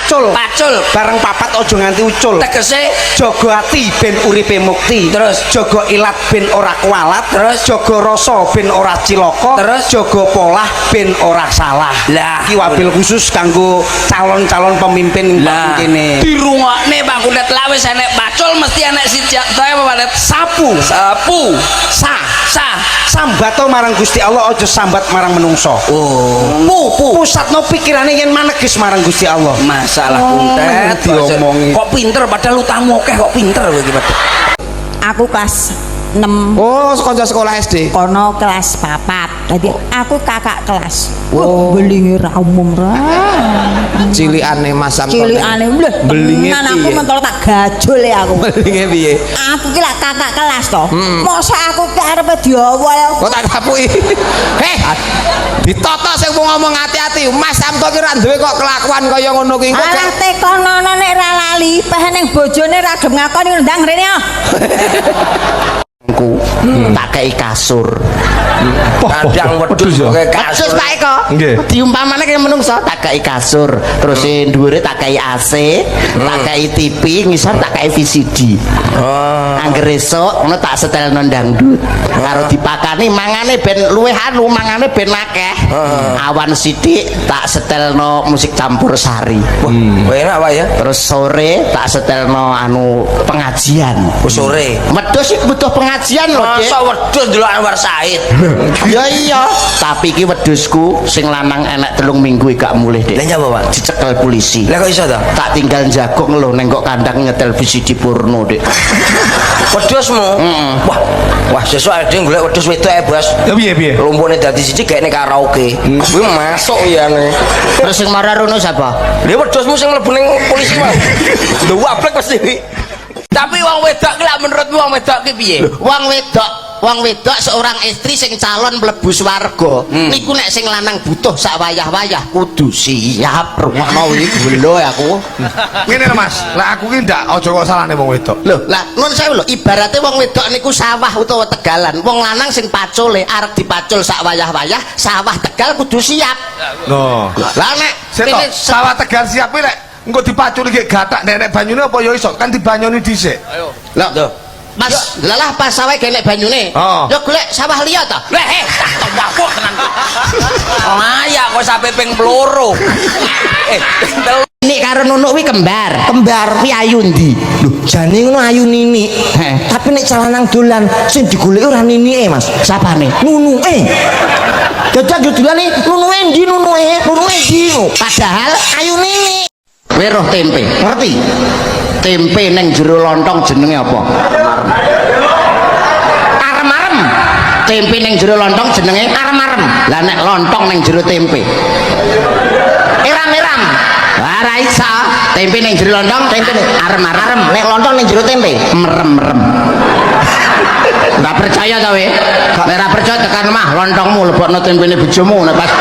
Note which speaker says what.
Speaker 1: Pacul.
Speaker 2: Pacul.
Speaker 1: Bareng papat aja nganti ucul.
Speaker 2: Tegese?
Speaker 1: Jaga ati ben uripe mukti.
Speaker 2: Terus?
Speaker 1: Jaga ilat ben ora kualat.
Speaker 2: Terus?
Speaker 1: Jaga rasa ben ora cilaka.
Speaker 2: Terus?
Speaker 1: Jaga polah ben ora salah.
Speaker 2: Lah.
Speaker 1: Iki wabil khusus kanggo calon-calon pemimpin
Speaker 2: Lah,
Speaker 1: kene.
Speaker 2: Dirungokne Pak Kuntet, lah wis enek pacul mesti enek sijak ta apa, Pak Kuntet?
Speaker 1: Sapu.
Speaker 2: Sapu.
Speaker 1: Sa.
Speaker 2: Sa.
Speaker 1: Sambato marang Gusti Allah, aja sambat marang menungso.
Speaker 2: Oh. Pu pu.
Speaker 1: Pusatno pikirane yen maneges marang Gusti Allah.
Speaker 2: Masalah
Speaker 1: Oh,
Speaker 2: Kuntet
Speaker 1: diomongi.
Speaker 2: Kok pinter, padahal utangmu akeh kok pinter kowe iki, Pak.
Speaker 3: Aku kelas 6.
Speaker 4: Oh, kanca sekolah SD.
Speaker 3: Kono kelas 4. Jadi aku kakak kelas. Wah, belinge ra umum ra.
Speaker 4: Cilikane Mas Samton.
Speaker 3: Cilikane lho.
Speaker 4: Belinge
Speaker 3: Tenan aku
Speaker 4: piye?
Speaker 3: Mentol tak gajul ya aku.
Speaker 4: Belinge piye?
Speaker 3: Aku ki lak kakak kelas to. Masa aku ki arepe diawal.
Speaker 4: Kok tak tapuki. Heh. Ditata sing wong ngomong hati-hati. Mas Samto ki ra duwe kok kelakuan kaya ngono ki. Engko
Speaker 3: Alah, tekonono nek ra lali, peh ning bojone ra gelem ngakoni, ndang rene ah.
Speaker 5: Ku tak kei kasur.
Speaker 2: Kadang wedhus kok
Speaker 5: Kasus
Speaker 2: kasur.
Speaker 5: Pak Eko. Diumpamane kaya menungso, tak kei kasur, terus sing dhuwure tak kei AC, tak kei TV, ngisor tak kei VCD.
Speaker 2: Oh.
Speaker 5: Angger esuk ngono tak setelno dangdut. Karo dipakani mangane ben luwih anu, mangane ben akeh. Awan sithik tak setelno musik campur sari.
Speaker 2: Wah, enak, Pak, ya.
Speaker 5: Terus sore tak setelno anu, pengajian.
Speaker 2: Oh, sore.
Speaker 5: Wedhus iki butuh pengajian lho, Dik.
Speaker 2: Masa wedhus ndelok Anwar Said?
Speaker 5: Ya iya, tapi iki wedhusku sing lanang enek 3 minggu gak mulih, Dik.
Speaker 2: Lah, nyapa, Pak?
Speaker 5: Dicekel polisi.
Speaker 2: Lah, kok iso ta?
Speaker 5: Tak tinggal jagong lho neng kok kandang nyetel VCD porno, Dik.
Speaker 2: Wedhusmu? Wah, wah, sesuk ade golek wedhus wedok e, Bos.
Speaker 6: Ya piye piye?
Speaker 2: Lumpune dadi siji gaene karaoke. Kuwi masuk ya ne.
Speaker 5: Terus sing marah rono sapa?
Speaker 2: Lha, wedhusmu sing mlebu ning polisi mau. Lho, wablek mesti. Tapi wong wedok ki lak menurutmu wong wedok ki piye?
Speaker 5: Wong wedok, wong wedok seorang istri sing calon mlebu swarga niku nek sing lanang butuh sak wayah-wayah kudu siap. Rungokno iki gelo aku.
Speaker 6: Ngene lho, Mas, lah aku ki ndak, aja kok salahne wong wedok.
Speaker 5: Lho, lah nun sewu lho, ibarate wong wedok niku sawah utawa tegalan. Wong lanang sing pacule arep dipacul sak wayah-wayah, sawah tegal kudu siap.
Speaker 6: Loh.
Speaker 5: Lah nek
Speaker 6: Seto, sawah tegal siap kuwi lek engko dipaculi gek gatak nek banyune apa ya iso kan dibanyoni dhisik.
Speaker 5: Lho, Mas, lalah pas sawah gak enek banyune.
Speaker 6: Oh.
Speaker 5: Ya golek sawah liya ta.
Speaker 2: Lah, eh, tak wapuk tenan. Layak kok sampe ping loro. Eh, ping telu.
Speaker 5: Ini karo Nunuk kuwi kembar.
Speaker 7: Kembar.
Speaker 5: Kuwi ayu ndi?
Speaker 7: Lho, jane ngono ayu Nini.
Speaker 5: Heh.
Speaker 7: Tapi nek cah lanang dolan sing digoleki ora Ninike, Mas.
Speaker 5: Sapane?
Speaker 7: Nunuke. Dadi anggere dolane, nunuke ndi, nunuke, nunuke ndi ngono.
Speaker 5: Padahal
Speaker 7: Ayu Nini.
Speaker 5: Kowe roh tempe.
Speaker 7: Ngerti?
Speaker 5: Tempe neng jero lontong jenenge apa? Arem-arem. Tempe neng jero lontong jenenge arem-arem. Lah nek lontong neng jero tempe? Eram-eram. Lah ra iso. Tempe neng jero lontong
Speaker 7: Tempe
Speaker 5: arem-arem.
Speaker 7: Arem, nek lontong ning jero tempe.
Speaker 5: Merem-merem. Nggak percaya ta we? Nek ora percaya tekan omah lontongmu lebokno tempene bojomu nek pas.